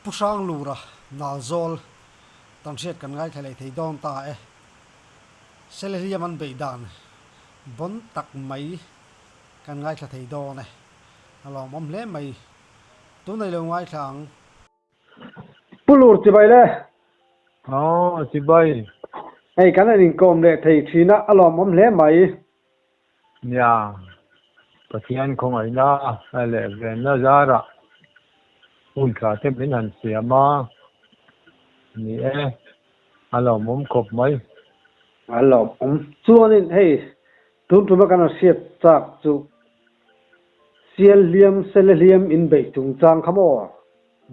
Pu Hranglura Nalzawl tan hriat kan ngaithla leh thei dawn ta e. Selehliam an beih dan bawn tak mai kan ngaithla thei dawn e. A lawmawm hle mai. Tunah i lo ngaithla ang. Pu Lur chibai le. Aw chibai. Hei kan han inkawm leh thei thin a, a lawmawm hle mai. Nia, Pathian khawngaihna leh venna zarah hun tha te min han siam a, ni e, a lawmawm khawp mai. A lawmawm. Chuanin hei tun tuma kan han hriat chak chu Sial hliam, sele hliam in beih chungchang kha maw?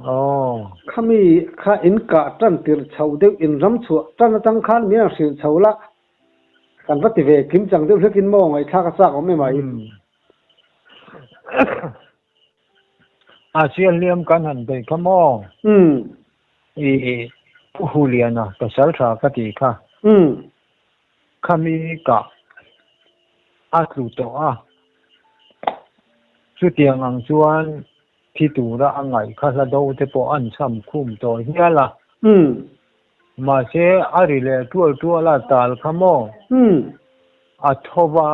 Aw. Khami kha in kah tan tirh chhoh deuh in ram chhuah tan atang khan min han hrilh chho la. Kan va ti ve kim chang deuh hlekin maw ngaihthlak a chak awm em ai? A sial hliam kan han beih kha maw? I Pu Huliana pasal tha ka tih kha. Khami kah a tlu tawh a. Chutiang ang chuan thi tura a ngaih kha hla do te pawh an cham khum tawh hial a. Mahse a ri leh tual tual a tal kha maw? A tho va,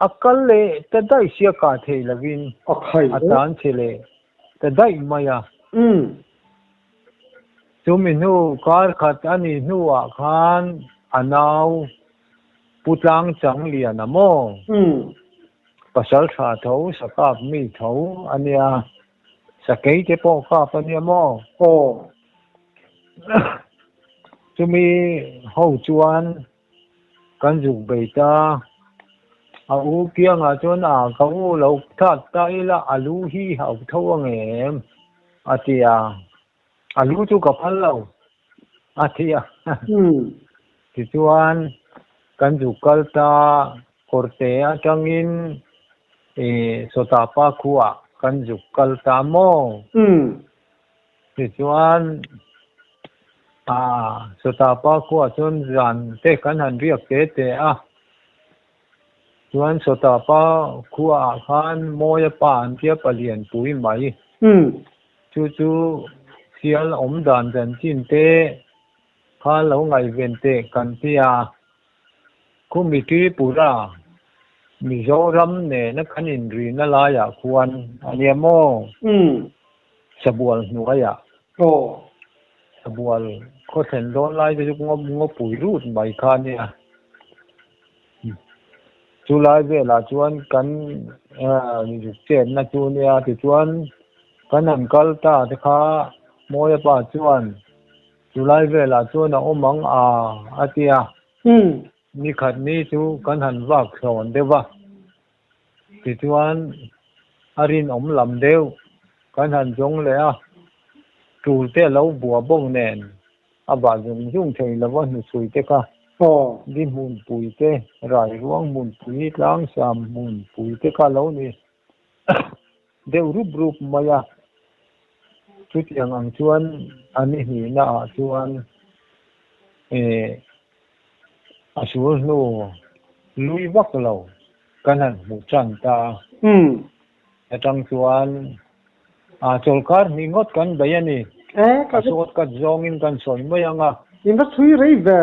a kal leh ta daih sia kah theih lovin a tan che leh ta daih mai a. Chumi hnu kar khat a nih hnuah khan a nau Pu Tlang Chang Lian a maw? Pasal tha tho, sakap mi tho a nia. Sakei te pawh kap a nia maw? Aw. Chumi ho chuan kan zuk bei ta. A u kiangah chuan a ka u lo that ta ila a lu hi hauh tho ang em? a ti a. A lu chu ka phal lo a ti a. Tichuan kan zuk kal ta kawrte atangin Sawtapa khuaah kan zuk kal ta maw? Tichuan Sawtapa khuaah chuan zan te kan han riak te te a. Chuan Sawtapa khuaah khan Mawia pa an tia palianpui mai. Chu chu sial awm dan chanchin te kha lo ngaihven teh kan ti a. Khumi Tripura, Mizoram nena kan inrina laiah khuan a nia maw? Sabual hnuaiah. Sabual khaw thlen dawn lai te chu ngawpui rut mai kha a nia. Chu lai velah chuan kan chenna chu nia tichuan kan han kal ta te kha Mawia pa chuan chu lai velah chuan a awm ang a a ti a. Nikhat ni chu kan han vak thlawn deuh va tichuan a rinawm lam deuh kan han zawng leh a tul te a lo bua bawk nen. A vah zung zung thei lo va hnuchhui te kha di hmunpui te, rai ruang hmunpui, tlangsam hmunpui te kha lo ni deuh rup rup mai a. Chutiang ang chuan a ni hnihna ah chuan eh a sul hnu lui vak lo kan han hmuh tan ta. Atang chuan a chawlkar hnih ngawt kan bei a ni. A sawt kat zawngin kan sawi mai ang a. In va chhui rei ve.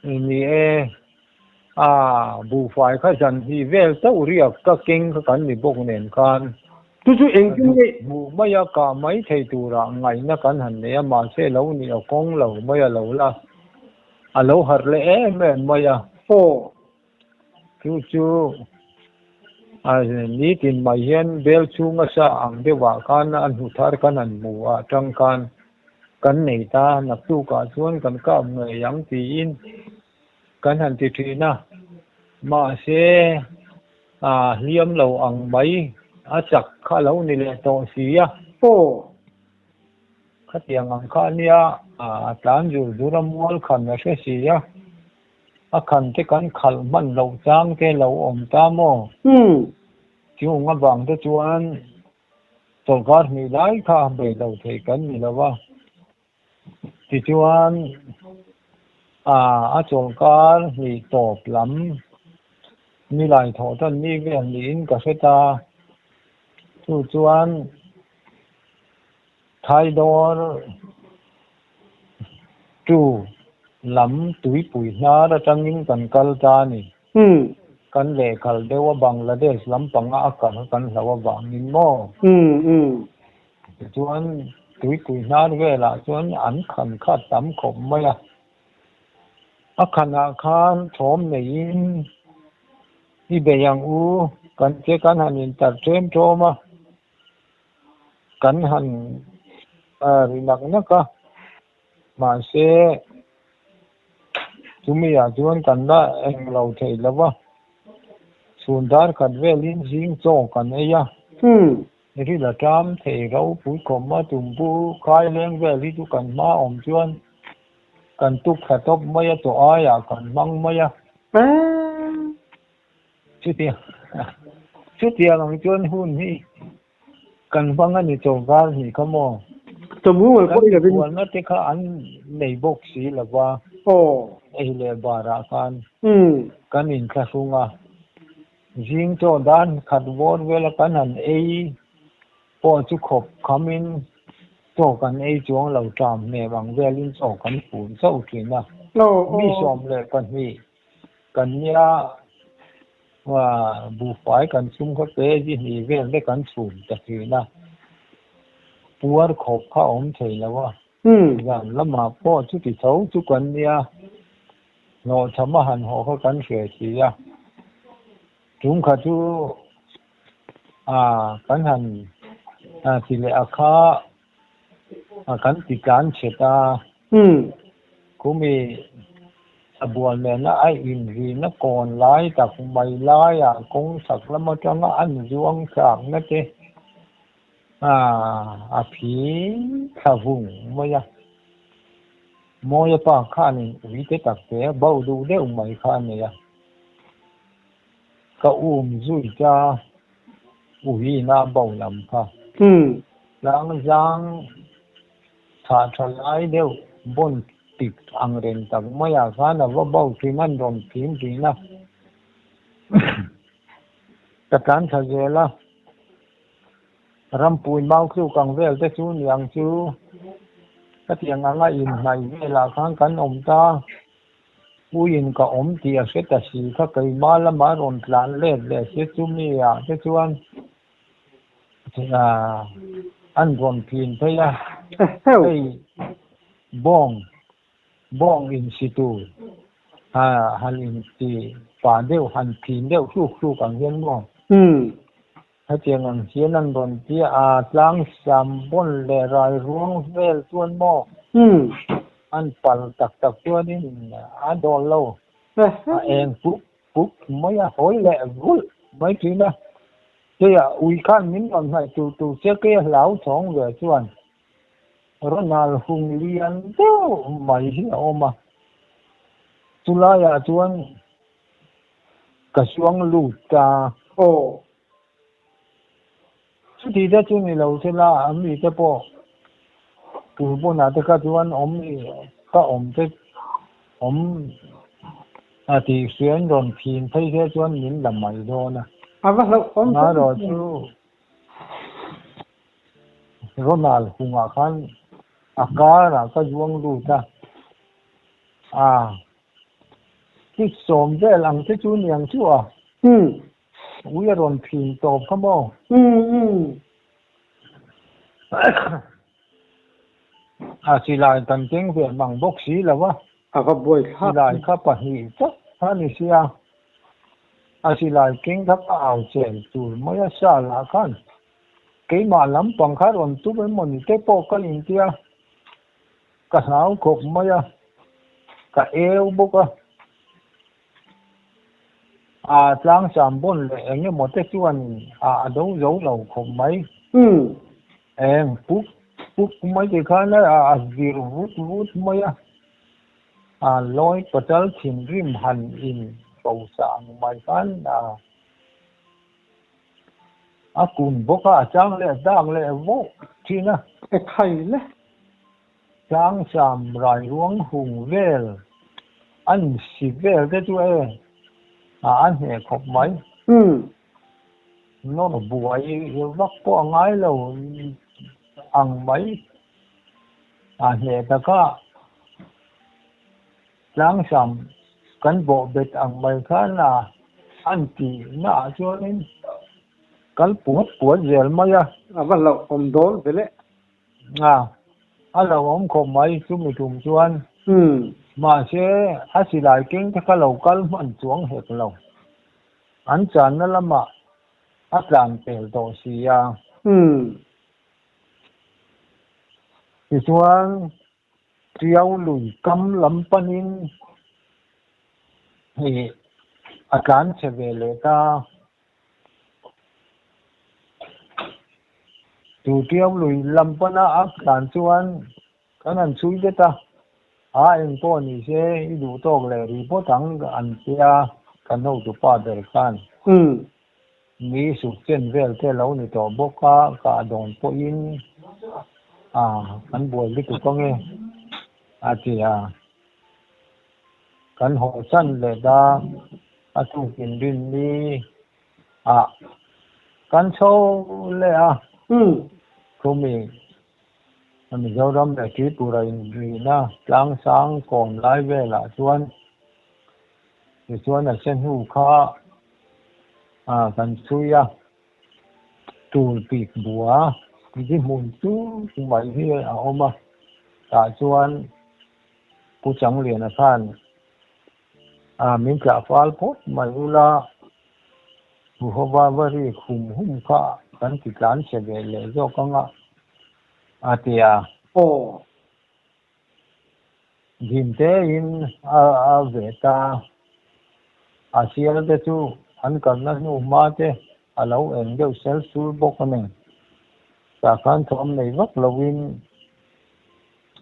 Ni e, a buhfai kha zan hnih vel chauh riak ka keng kha kan ni bawk nen khan. Chu chu engtin nge? Hmuh mai a kah mai thei turah ngaihna kan han nei a, mahse lo nih a kawng lo mai a lo la, a lo harh leh em em mai a. Aw. Chu chu nitin mai hian bel chhunga sa ang deuhah khan a hnu thar kan han hmu a atang khan kan nei ta naktukah chuan kan kap ngei ang tiin kan han ti thin a mahse a hliam lo ang mai a chak kha lo ni leh tawh si a. Aw. Khatiang ang kha ania a tlan zur zur a mual khan a hre si a. A khan te kan khalh hman loh chang te lo awm ta maw? Chung avang te chuan sawrkar hnih lai kha bei lo thei kan ni lo va. Tichuan a sawrkar hnih tawp lam nilai thawh tan ni vel niin ka hre ta. Chu chuan. Thaidawr tu lam tuipui hnar atangin kan kal ta a ni. Kan lehkhalh deuh a Bangladesh lampanga a kal kan hloh avangin maw? Tichuan tuipui hnar velah chuan an khan kha a tam khawp mai a. A khanah khan thawm neiin i bei ang u, kan che kan han intar ṭhem ṭhawm a. Kan han ri nak nak a, mahse chumi ah chuan kan la eng lo thei lo va, chhun dar khat velin zing chaw kan ei a, ril a ṭam thei ropui khawm a, tumbu khai leng vel hi chu kan hma awm chuan kan tuk thla tawp mai a, chaw aiah kan hmang mai a. Chutiang chutiang ang chuan hun hi kan hmang a ni chawlhkar hnih kha maw? Kan mikhualna te kha an nei bawk si lo va, ei leh barah khan kan inthlahrung a, zing chaw dan khat vawr vela kan han ei pawh chu khawp khamin chaw kan ei chuang lo ṭam hnem ang velin chaw kan fun chauh ṭhin a, mi 12 Kan nia buhfai kan chhum kha pe ji hnih vel te kan chhum ta thin a, puar khawp kha a awm thei lo a, zan lamah pawh chuti tho chu kan nia hlawhchham a han haw kha kan hre si a, tum kha chu kan han ti leh a kha kan ti tlan chhet a. Khumi a bual nena a inrina kawn lai tak mai laiah kawng chhak lam atanga an zuang thlakna te a phim thla vung mai a. Mawia pa khanin ui te tak te a bo duh deuh mai kha a nei a. Ka um zui ta uiin a bo lam kha. Tlangzang Thah tha lai deuh bawn pik ang reng tak maiah khan a va bo thin an rawn phim thin a, ka tlan thla zel a, rampui mau tluk ang vel te chu niang chu ka tiang anga inhnaih velah khan kan awm ta, uiin ka awm tih a hre ta si kha keimah lamah a rawn tlan let leh se chumi ah te chuan An rawn thin phei a, hei bawng bawng insi tur han inti pah deuh han thin deuh hruk hruk ang hian maw? Hetiang ang hian an rawn ti a, tlang sam bawn leh rai ruang vel chuan maw an pal tak tak chuanin a dawl lo, a eng puk puk mai a, hawi leh vulh mai thin a. Keia ui khan min rawn hnaih tur tur che keia hlau thawng ve chuan Ronald hung lian deuh mai hi a awm a, chulaiah chuan ka suang lut ta. Aw. Chuti te chu ni lo sela a mite pawh turbunah te kha chuan awm ka awm te awm a tih hriain rawn phin phei se chuan min la mai dawn a. A va hlauh awm hle mai. Chu Ronald hungah khan a karah ka zuang lut a, a kik sawm vel ang te chu niang chu a. Ui a rawn thin tawp kha maw? A silai kan keng ve mang bawk si lo a. A va buai thlak. Silai kha pahnih chauh kha ni sia. A silai keng kha ka au chen tur mai a sa lah khan keimah lampang kha rawn tum emaw ni te pawh ka intia. Ka hlau khawp mai a, ka eu bawk a. A tlangsam bawn leh eng emaw te chuan a a do zo lo khawp mai. Eng puk puk mai ti khan a a vir vut vut mai a. A lawi patal thinrim han in hrosa ang mai khan a a kun bawk a, a chang leh dak leh vawk thin a. E khai le. Tlangsam rairuang hung vel an si vel te chu e a a hneh khawp mai. Nawr buai vak pawh a ngai lo ang mai. A hneh taka tlangsam kan bawh bet ang mai khan a an tih naah chuanin kal puat puat zel mai a. A va hlauhawm dawn ve le. A, a hlauhawm khawp mai chumi tum chuan. Mahse, a silai keng te kha lo kal hman chuang hek lo. An channa lamah a tlan pel tawh si a. Tichuan, Tiau lui kam lam panin hei a tlan chhe ve leh ta. Chu Tiau lui lam pana a tlan chuan kan han chhui det a, a eng pawh ni se i duh tawk leh rih phawt ang an tia kan hotupa ber khan. Ni suk chen vel te lo ni tawh bawk a, kah dawn pawhin a kan buai lutuk ange a ti a. Kan haw chan leh ta a tukin rin ni ah kan chho leh a. Khumi Mizoram leh Tripura inrihna tlangsang kawn lai velah chuan tichuan a se hnu kha kan chhui a, tul pik bua di hmun chu mai hi a awm a, tah chuan Pu Changliana khan min tlah fal phawt mai ula, Huhova va rik hum hum kha kan ti tlan che ve leh zawk ang a, a ti a. Aw. Dim tein a ve ta. A sial te chu an kalna hnu hma te a lo eng deuh sel sul bawk a ni. Tah khan thawm nei vak loin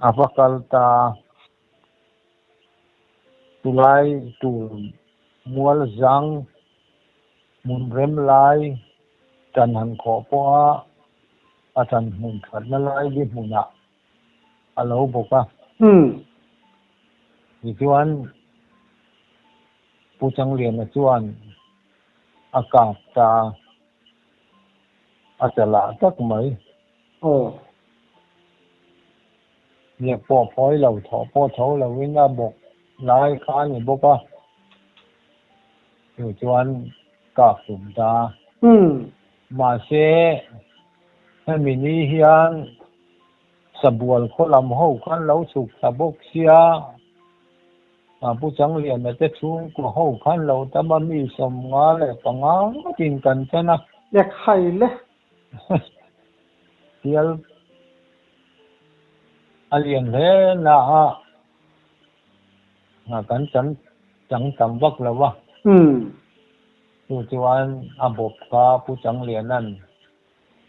a va kal ta. Chulai tur mual zang hmun rem lai tan han khawh pawha a tan hmun thatna lai bi hmunah a lo bawk a. Tichuan Pu Changliana chuan a kap ta a chalah tak mai. Aw. Hniak pawh phawi lo, thawh pawh tho loin a bawk lai kha a ni bawk a, chu chuan kak tum ta. Mahse, hemi ni hian Sabual khaw lam ho khan lo chhuk thla bawk sia, Pu Changliana te chhungkaw ho khan lo tam a, mi 55 ngawtin kan chan a. Ekhai le. Sial a lian hle na a, kan chan chang tam vak lo a. Chu chuan a bawp kha Pu Changliana'n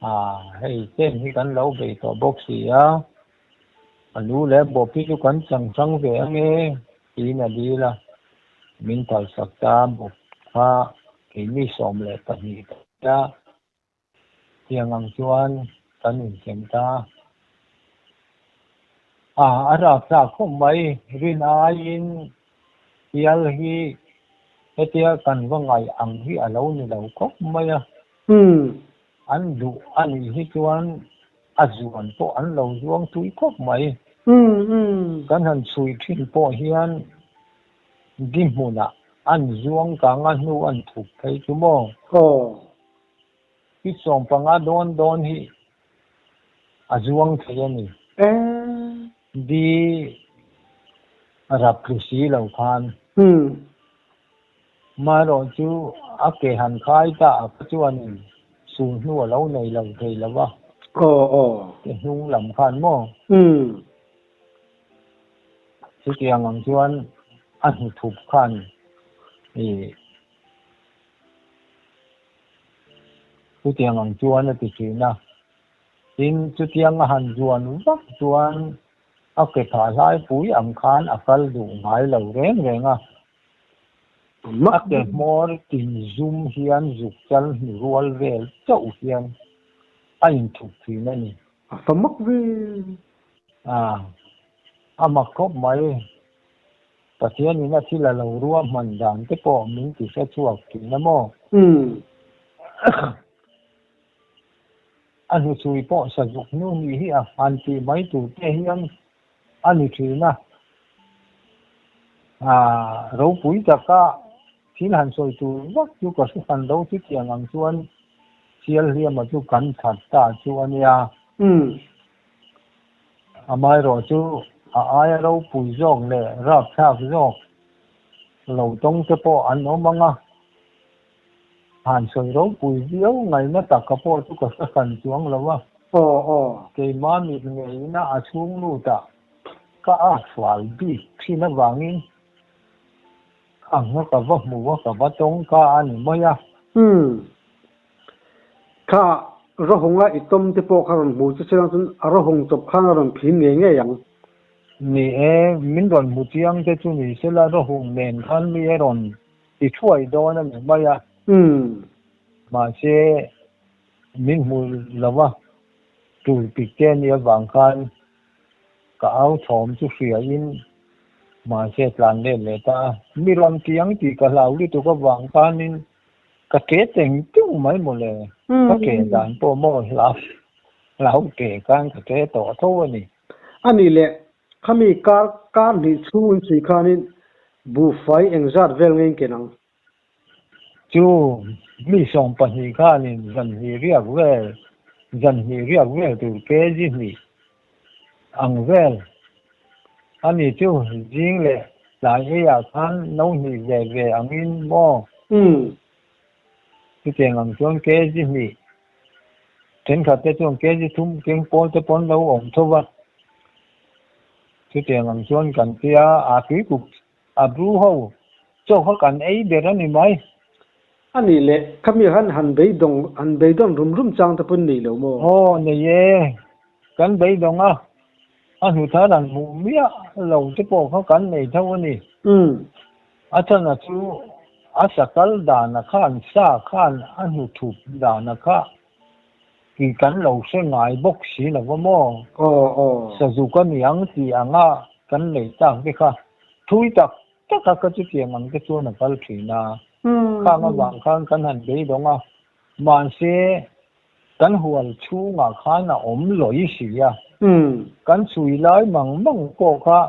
a hei chen hi kan lo bei tawh bawk si a, a lu leh bawp hi chu kan chang hrang ve ange tiin a dil a, min phalsak ta bawp kha keini 12 ta. Tiang ang chuan kan inchen ta. A, a rapthlak khawp mai. Rin aiin Sial hi hetia kan va ngaih ang hi a lo ni lo khawp mai a. An duh a nih hi chuan a zuan pawh an lo zuang tui khawp mai. Kan han chhui thin pawh hian di hmunah an zuang kang a hnu an thup phei chu maw? Aw. Hi 15 dawn dawn hi a zuang thei a ni. Di rap tlu si lo khan. Marawh chu a ke han khai ta a kha chuanin sul hnu a lo nei lo thei lo va. Ke hnung lam khan maw? Chutiang ang chuan a hnuthup khan i. Chutiang ang chuan a ti thin a. Tin, chutiang a han zuan vak chuan a ke phah hlaipui ang khan a kal duh ngai lo reng reng a. A ke hmawr tin zum hian zuk chal hnu rual vel chauh hian a inthup thin a ni. A fa mak ve. A, a mak khawp mai. Pathianin a thil a lo ruahman dan te pawh min ti hre chhuak thin a maw? A hnuchhui pawh sazuk hnu nih hi a han tih mai tur te hian. a ni thin a. Aaa ropui taka thil han sawi tur vak chu ka hre hran lo chutiang ang chuan Sialhliama chu kan that ta chu a nia. Amaherawh chu a aia ropui zawk leh rapthlak zawk lo tawng te pawh an awm ang a, han sawi ropui viau ngaihna taka pawh chu ka hre hran chuang lo a. Aw aw. Keimah mit ngeina a chhung lutah ka a fal bik thin avangin a nga ka va hmu a, ka va tawng ka a ni mai a. Umm. Kha rawhunga i tawm te pawh kha rawn hmu chu chiang chuan a rawhung chawp khan a rawn phim ngei ngei ang. Ni e, min rawn hmu chiang te chu ni sela rawhung nen khan mi a rawn ti thuai dawn a ni mai a. Umm. Mahse, min hmu lo a, tul pik te a nih avang khan Ka au thawm chu hriain mahse tlan let leh ta a, mi rawn tiang tih ka hlau lutuk avang khanin ka ke teng tung mai mawle, ka ke dan pawh maw hlau hlau ke khan ka ke tawh tho a ni. A nih leh, khami kar kar hnih chhung in chhui khanin buhfai engzat vel nge in ken ang? Chu mi 12 khanin zan hnih riak vel, zan hnih riak vel tur kg hnih ang vel a ni chu zing leh tlai eiah khan no hnih ve ve angin maw? Chutiang ang chuan kg hnih thenkhat te chuan kg thum keng pawl te pawn lo awm tho va. Chutiang ang chuan kan tia a tuikuk A bru ho chaw kha kan ei ber a ni mai. A nih leh, khami han han beidawng, han beidawn rum rum chang te pawn nei lo maw? Aw, nei e. Kan beidawng a, a hnu thar han hmuh miah lo te pawh kha kan nei tho a ni. A chana chu a sakal dana khan sa khan a hnu thup dana kha tih kan lo hre ngai bawk si lo va maw? Aw aw. Sazuk a ni ang tih anga kan nei tak te kha thui tak tak a ka chutiang ang te chuan a kal thin a. Khang avang khan kan han beidawng a, mahse kan hual chhungah khan a awm lawi si a. Kan chhui lai mang mang pawh kha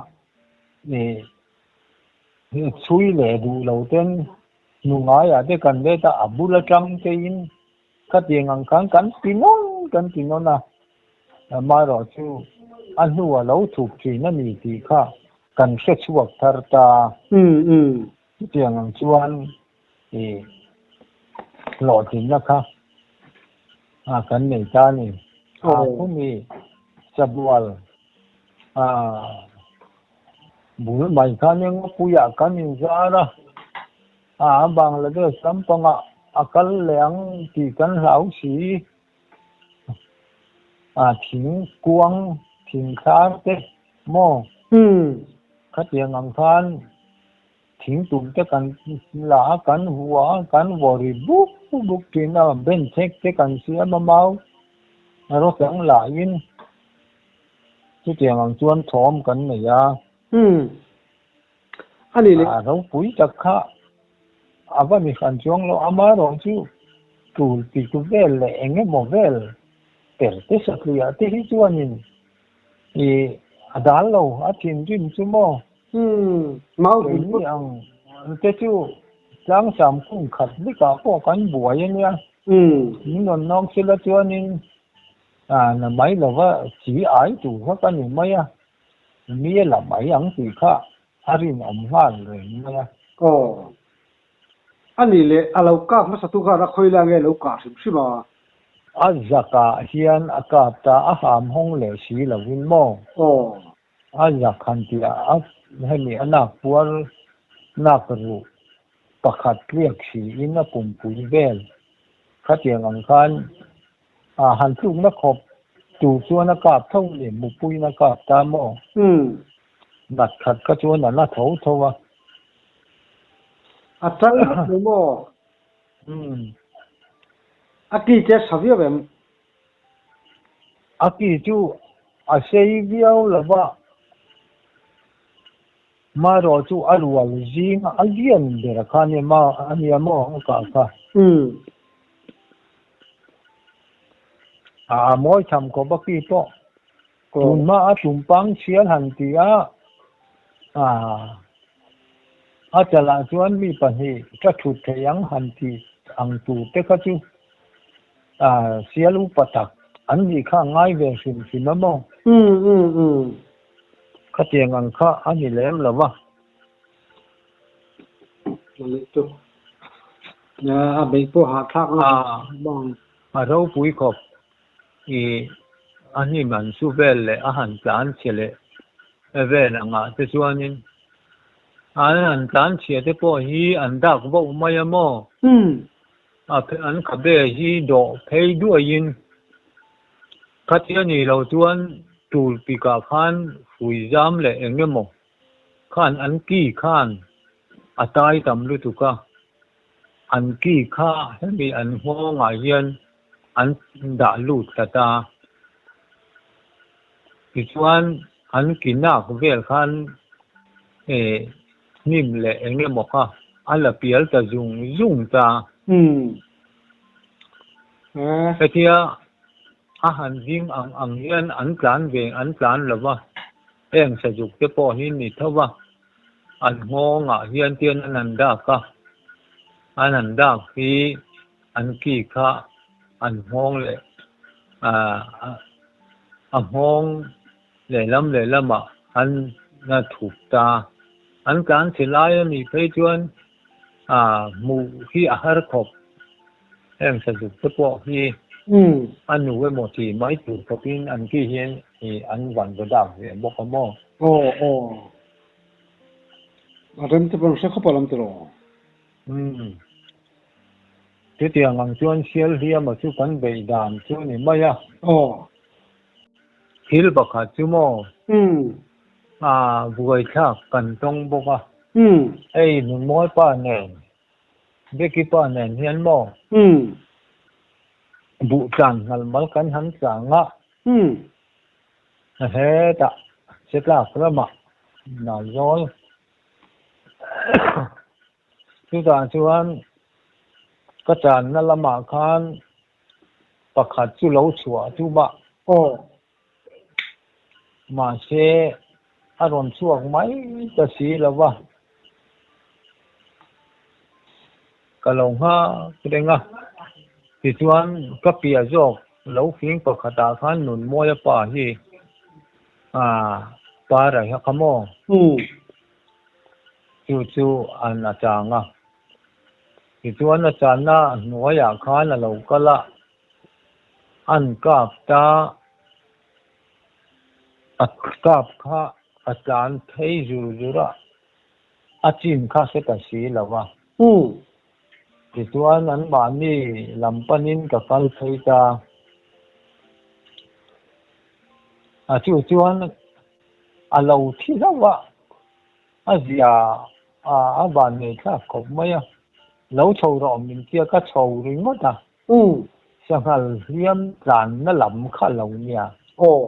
chhui leh duh lo ten hnu ngaiah te kan let a, a bul atang tein Khatiang ang khan kan ti nawn kan ti nawn a, amaherawh chu a hnuah lo thup thin a ni tih kha kan hre chhuak thar ta. Chutiang ang chuan i hlawhtlinna kha kan nei ta a ni. A khumi sabual bul mai khan engawpuiah kan inzar a. A Bangladesh lampangah a kal leh ang tih kan hlau si. A thing kuang, thing thlar te maw? Khatiang ang khan thing tum te kan la a, kan hua a, kan vaw ri buk buk thin a, benchek te kan siam a mau rawtang lahin chutiang ang chuan thawm kan nei a. A ni le. A ropui tak kha a va ni hran chuang lo, amaherawh chu tul tik vel leh eng emaw vel per te satliah te hi chuanin i a dal lo, a thinrim chu maw? Keini ang te chu tlangsam kung khat bikah pawh kan buai a nia, min rawn nawk sela chuanin na mai lova chi ai tur kha ka ni mai a. Mi a la mai ang tih kha a rinawm nghal reng mai a. Aw. A nih leh a lo kap hmasa tu khan a khawi lai nge lo kah hrim hrim a? A zakah hian a kap ta, a ham hawng leh si lovin maw? Aw. A zak han tih a hemi a nak puar nak ruh pakhat tliak siin a pumpui vel khatiang ang khan A han tlukna khawp tur chuan a kap tho ni, mupuiin a kap ta maw? Nat khat kha chuan a la tho tho a. A tal ngawt lo maw? A ki te a sa viau em? A ki chu a sei viau lo va, marawh chu a rual zing a lian ber kha a nia maw a kah kha. A mawi tham khawp a ki pawh. Tunhma a tumpang chhial han ti a, a chalah chuan mi pahnih ka thut thei ang han ti ang tur te kha chu sial upa tak an nih kha a ngai ve hrim hrim a maw? Khatiang ang kha a ni lem lo va. A ropui khawp. I a hnim an su vel leh a han tlan chhe leh vel angah te chuanin an han tlan chhia te pawh hi an dak voh mai a maw? A an khabe hi dawh phei duaiin khatia ni lo chuan tul pikah khan hrui zam leh eng emaw khan an ki khan a tai tam lutuk a, an ki kha hemi an nghawngah hian an dah lut tlat a, tichuan an ki nak vel khan eh hnim leh eng emaw kha a la pial ta zung zung ta. Hetia a han ding ang ang hian an tlan ve an tlan lo va, heng sazuk te pawh hi ni tho va, an nghawngah hian tian an han dak a, an han dak hi An ki kha an nghawng leh a nghawng lehlam lehlamah an thup ta. An tlan chhe lai a nih phei chuan hmuh hi a har khawp. Heng sazuk te pawh hi a nu emaw tih mai tur khawpin an ki hian an van va dak ve bawk a maw? Aw aw. A rem te pawh an hre khawp a lam tiraw? Umm. Chutiang ang chuan sial hliama chu kan beih dan chu ni mai a. Aw. Thil pakhat chu maw? Umm. A buaithlak kan tawng bawk a. Umm. Hei Nunmawi pa nen, Becky pa nen hian maw? Umm. Buh tlan hnal mal kan han tlang a. Umm. Hetah Chetlak ramah Nalzawl Chutah chuan ka channa lamah khan pakhat chu lo chhuah tum a. Aw. Mahse, a rawn chhuak mai ta si lo va. Ka lo nghak reng a. Tichuan, ka piah zawk lo fing pakhatah khan Nunmawia pa hi pa raih a kha maw? Chu chu an a chang a. Tichuan a channa hnuaiah khan a lo kal a, an kap ta, a kap kha a tlan phei zur zur a, a chin kha hre ta si lo va. Tichuan anmahni lam panin ka kal phei ta. A chu chuan a lo thi hlauh a. A zia a van nei thlak khawp mai a, lo chho rawh min tia ka chho ringawt a. Sanghal hliam tlanna lam kha lo nia. Aw.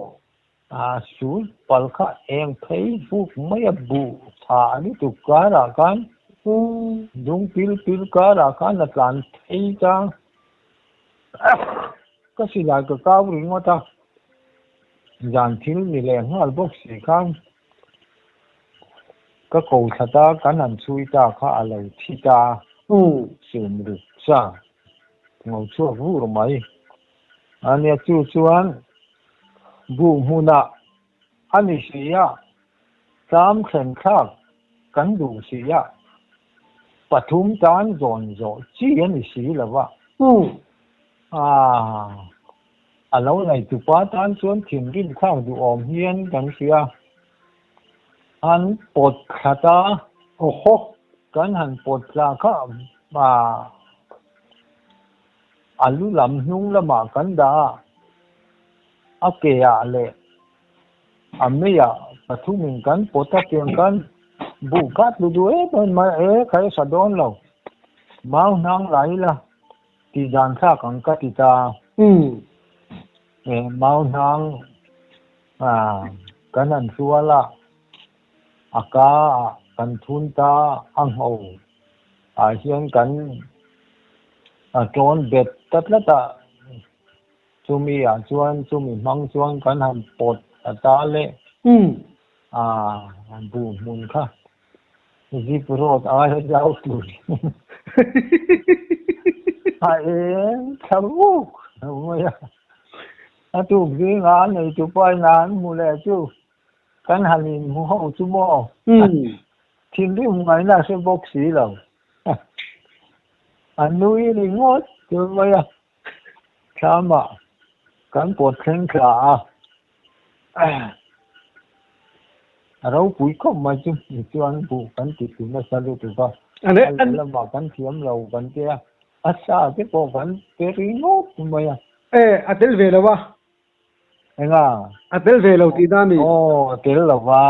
A sul pal kha eng phei vuk mai a buh tha lutuk karah khan dung pil pil karah khan a tlan phei ta. Ka silai ka kau ringawt a, zan thil ni leh nghal bawk si khan Ka ko thla ta, kan han chhui ta kha a lo thi ta. Sum ruk cha ngo chhuak vur mai. A nia chu chuan buh hmunah a ni si a, tlam thlen thlak kan duh si a, pathum tan zawn zawh chi a ni si lo va. A lo nei tupa tan chuan thinrim thlak duhawm hian kan hria. An pawt thlat a, awhaw kan han pawt thla kha a lu lam hnung lamah kan dah a, a ke ah leh a mei ah pathumin kan pawt a tiang khan buh khat lu duh em em mai e kha e sa dawn lo, mau hnang la ila tih dan thlak ang ka ti ta. Mau hnang Kan han hrual a, a ka ah kan thun ta a ngho ah hian kan a tawn bet ta tlat a, chumi ah chuan chumi hmang chuan kan han pawt thla ta leh a buh hmun kha zip road aia zau tur a eng thla vuk mai a. A tuk zingah a neitu paina an hmu leh chu kan han inhmu ho chu maw? Thinrim ngaihna a hre bawk si lo. A nui ringawt tur mai a, thlamah kan pawt thleng thla a. A ropui khawp mai chu tichuan buh kan ti tlu nasa lutuk a, a lehlamah kan thiam lo kan tia, a sa te pawh kan pe ringawt mai a. E, a tel ve lo a. Enga? A tel ve lo tih na mi? Aw, a tel lo va.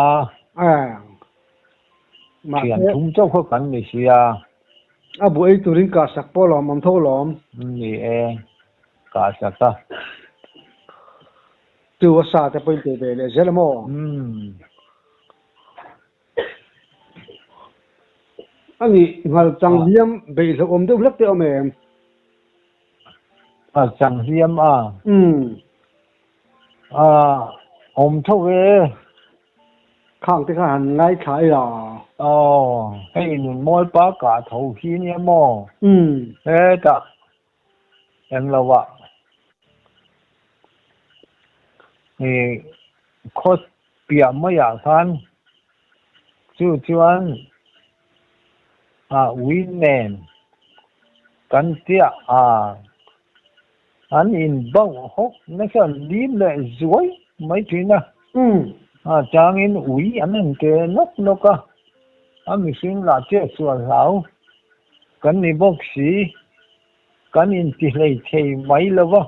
Thian thum chauh kha kan ni sia. A buh ei turin kah sak pawh lawm awm tho lawm. Ni e, kah sak a. Chu a sa te pawhin pe ve leh zel a maw? Umm. A nih, nghal chang hliam beih hlauhawm deuh hlek te awm em? A chang hliam a. Umm. A awm tho e. Khang te kha han ngaithla i la. Aw, hei Nunmawi pa kah tho khi nia maw? Umm. Hetah eng lo ah i khaw piah maiah khan chu chuan a ui nen kan chiah a, an in bauh hawk nasa lim leh zuai mai thin a, a changin ui an han ke nawk nawk a, a mihring lah chet sual hlau kan ni bawk si, kan inti hlei thei mai lo va,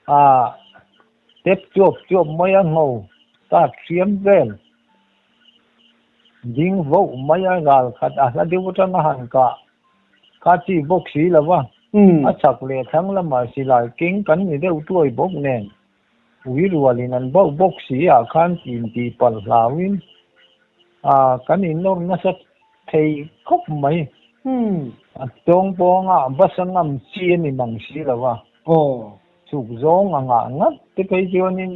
a tep chuap chuap mai a ngho tat hriam vel. Ding voh mai a ral khat a hla deuh atanga han kah kha chi bawk si lo va, a chak leh thlang lamah silai keng kan ni deuh tuai bawk nen ui rualin an bauh bawk si ah khan tin tih palh hlauin a kan innawr nasa thei khawp mai. A tawng pawnga bus a ngam chi a ni mang si lo va, chhuk zawng a ngah ngat te phei chuanin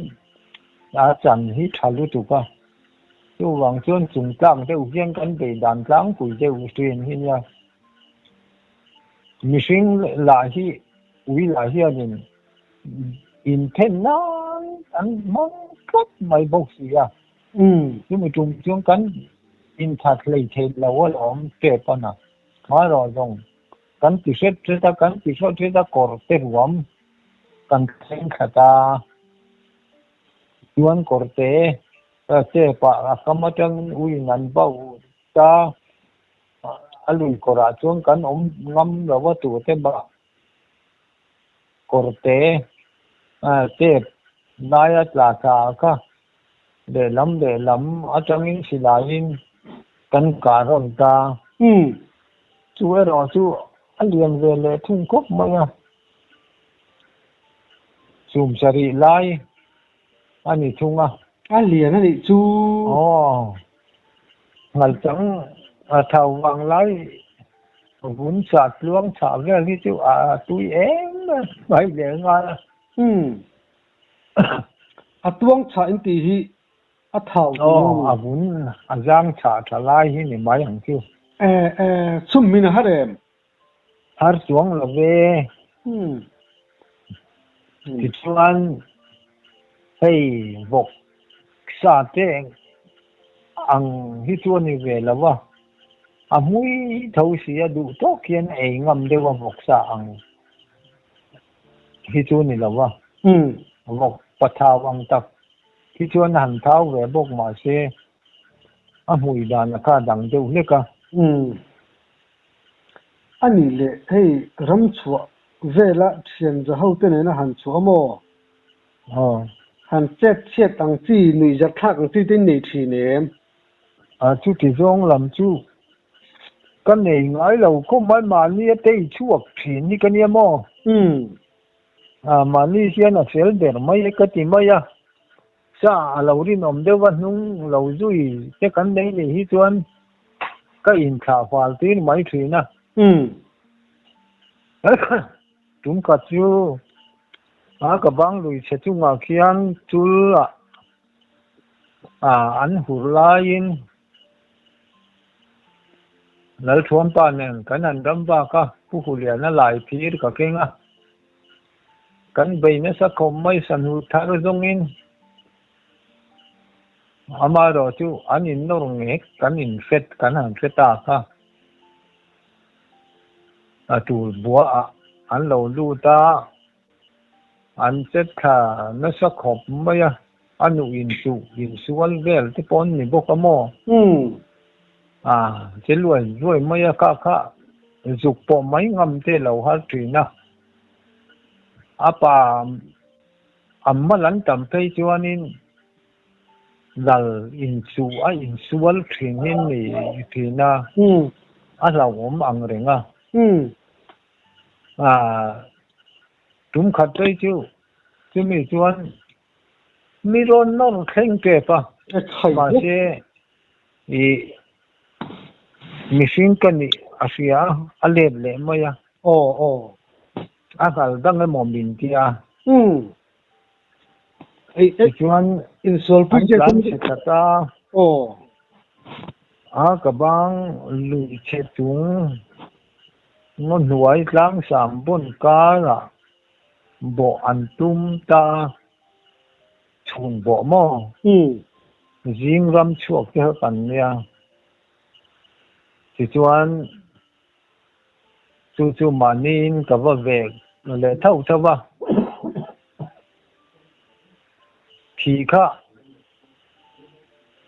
a chan hi tha lutuk a. Chuvang chuan chung tlak deuh hian kan bei dan tlangpui deuh thin hi nia. Mihring lah hi ui lah hianin inthen nan an hmang tlat mai bawk si a. Chumi tum chuan kan inthat hlei thei lo alawm tep a na. Hmairawh zawng kan ti hret hret a, kan ti hret hret a kawr te ruam kan thleng thla ta. Chuan kawr te Step ah a kam atangin uiin an bauh ta a lui kawrah chuan kan awm ngam lo a tur te bah kawr te step laia tla thla kha lehlam lehlam atangin silaiin kan kah rawn ta. Chu erawh chu a lian ve leh thung khawp mai a, chum sarih lai a ni thung a. A lian a nih chu. Aw, Nghalchang a thau vang lai vun chah tluang chah vel hi chu a tui em mai leh nghal a. Umm. A tuang chah in tih hi a thau tih Aw, a vun a zang chah tha lai hi ni mai ang chu. E, e, chhum min a har em? Har chuang lo ve. Tichuan hei vawk sa te ang hi chu a ni ve lo va, a hmui tho si a duh tawk hian a ei ngam deuh a vawk sa ang hi chu a ni lo va, vawk pathau ang tak hi chuan a han thau ve bawk mahse a hmui dan a kha dang deuh hlek a. A nih leh hei ram chhuah vela thian za hote nena han chhuah a maw? Aw. Han chet chhiat ang chi, nuih zat thlak ang chi te in nei thin em? A chuti zawng lam chu ka nei ngai lo khawp mai, mahni a tei chhuak thin hi ka nia maw? Umm. A mahni hian a fel ber mai e ka ti mai a, Sa a lo rinawm deuh a hnung lo zui te kan nei leh hi chuan ka inthlah fal tir mai thin a. Tum khat chu a ka bang lui chhe chungah khian chul ah. An hur laiin Lalthuampa nen kan han ram vak a, Pu Huliana lai phir ka keng a. Kan bei nasa khawp mai sahnu thar zawngin amaherawh chu an innawr ngek kan inhret kan han hre ta kha. A tul buaah an lo lut a. An che thla nasa khawp mai a, a nuh inchuh insual vel te pawh an ni bawk a maw? A che luai luai mai a, kha kha zuk pawh mai ngam te lo har thin a. A pa a mal an tam phei chuanin lal inchuh a insual thin hi ni thin a, a hlauhawm ang reng a. Tum khat phei chu chumi chuan mi rawn nawr thleng tep a, mahse ih mihring ka nih a hria a, a let leh mai a. A nghal dang emaw min ti a. Tichuan an tlan chhe tlat a, a ka bang lui chhe chung ngaw hnuai tlangsam bawn karah bawh an tum ta chhun bawh maw? Zing ram chhuak te kha kan nia. Tichuan Chu chu mahniin ka va ve leh thauh thauh va, thi kha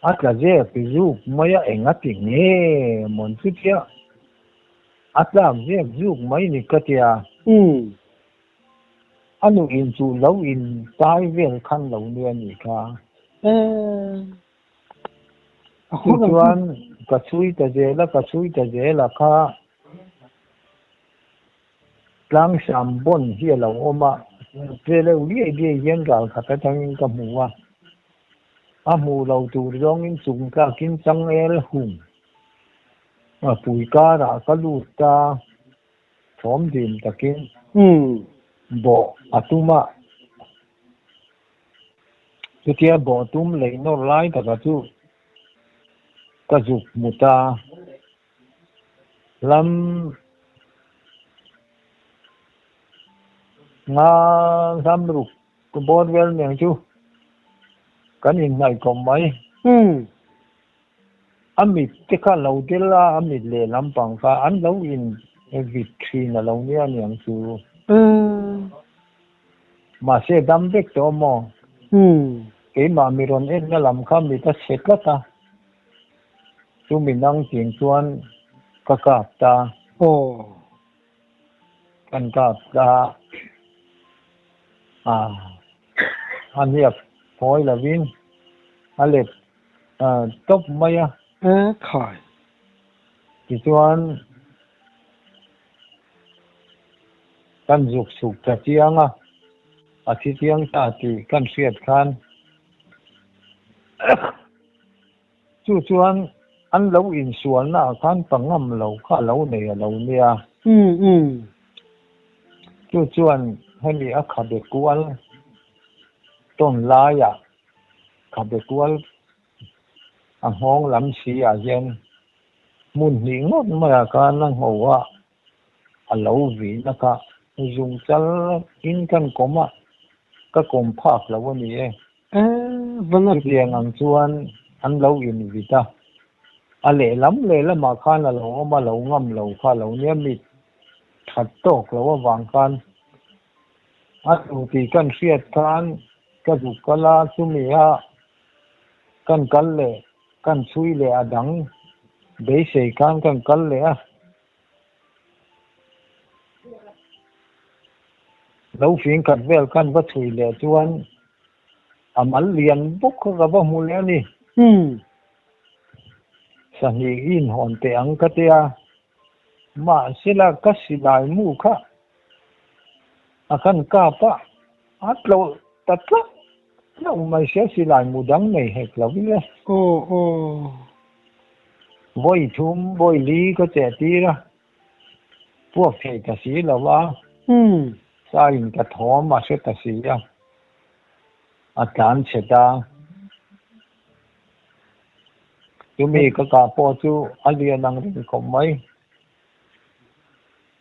a tla zek zuk mai a, eng a ti nge mawn chu chiah a tlak zek zuk mai ni ka tia. A nuh in chu lo in tai vel khan lo nia nih kha. Chu chuan ka chhui ta zel a, ka chhui ta zel a kha tlangsam bawn hi a lo awm a, tle deuh liai liai hian ral khat atangin ka hmu a, a hmuh lo tur zawngin chung tlakin changel hung a pui karah ka lut ta, thawm dim takin bawh a tum a. Chutia bawh tum lei nawr lai taka chu ka zuk hmu ta. Lam nga hlam ruk bawr vel nen chu kan inhnaih khawp mai. A mit te kha lo del a, a mit lehlam pang kha an lo in vit thin a lo nia niang chu. Mahse dam vek tawh maw? Keimah mi rawn enna lam kha mit a chhe tlat a, chumi nang ching chuan ka kap ta. Kan kap ta a, a hniak phawi lovin a let tawp mai a. Tichuan. Kan zuk chhuk ta chiang a, a thi chiang ta tih kan hriat khan chu chuan an lo insualna ah khan pa ngam lo kha a lo nei a lo nia. Chu chuan hemi a khabe kual tawn laiah khabe kual a nghawng lam si ah hian hmun hnih ngawt maiah khan a ngho a. A lo vihna kha zung chal in kan kawm a, ka kawm phak lo a ni e. Chutiang ang chuan an lo invit a, a lehlam lehlamah khan a lo awm a, lo ngam lo kha a lo nia, mit that tawk lo avang khan a tu tih kan hriat khan ka zuk kal a, chumi a kan kal leh kan chhui leh a dang beisei khan kan kal leh a. Lo fing khat vel khan va chhui leh chuan a mal lian bawk kha ka va hmu leh a ni. Sahnih i inhawn teh ang ka tia, mahsela ka silai mu kha a khan kap a, a tlawh ta tlat Hlauh mai sia silai mu dang nei hek lo in e. Aw aw. Vawi thum vawi li ka cheh tir a, puak thei ta si lo a, sa in ka thawm a hre ta si a, a tlan chhe ta. Chumi ka kah pawh chu a lian ang reng khawp mai.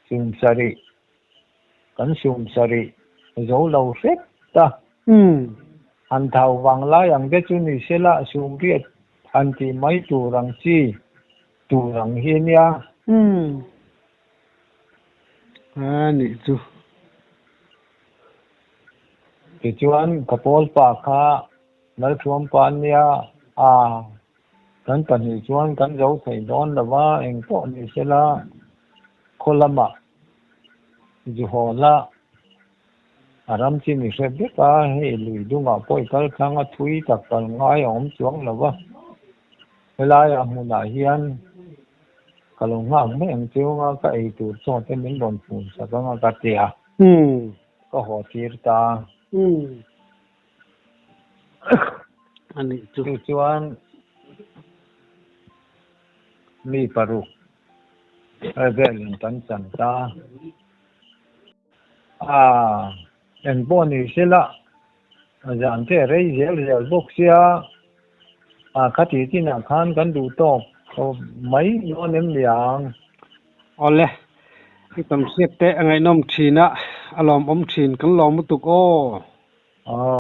Sumsarih, kan sumsarih zo lo hret ta. Han thau vang lai ang te chu ni sela sumriat han tih mai tur ang chi tur ang hi nia. A nih chu. Tichuan ka pawl pa kha Lalthuampa nia a, kan pahnih chuan kan zo thei dawn lo va, engpawh ni sela khaw lamah zu haw la, a ram chi ni hre vek a, hei lui dungah pawh i kal thlang a thui tak kal ngai a awm chuang lo va, helaiah hmunah hian ka lo nghak mai ang chiang a, ka ei tur chaw te min rawn fun sak ang a ka ti a, ka haw tir ta. A nih chu. Chu chuan mi paruk velin kan chan ta. A eng pawh ni sela zan te rei zel zel bawk sia a khati chinah khan kan duh tawk mai dawn em niang. Awle, i tam hriat te a ngaihnawm thin a, a lawmawm thin kan lawm lutuk aw. Aw.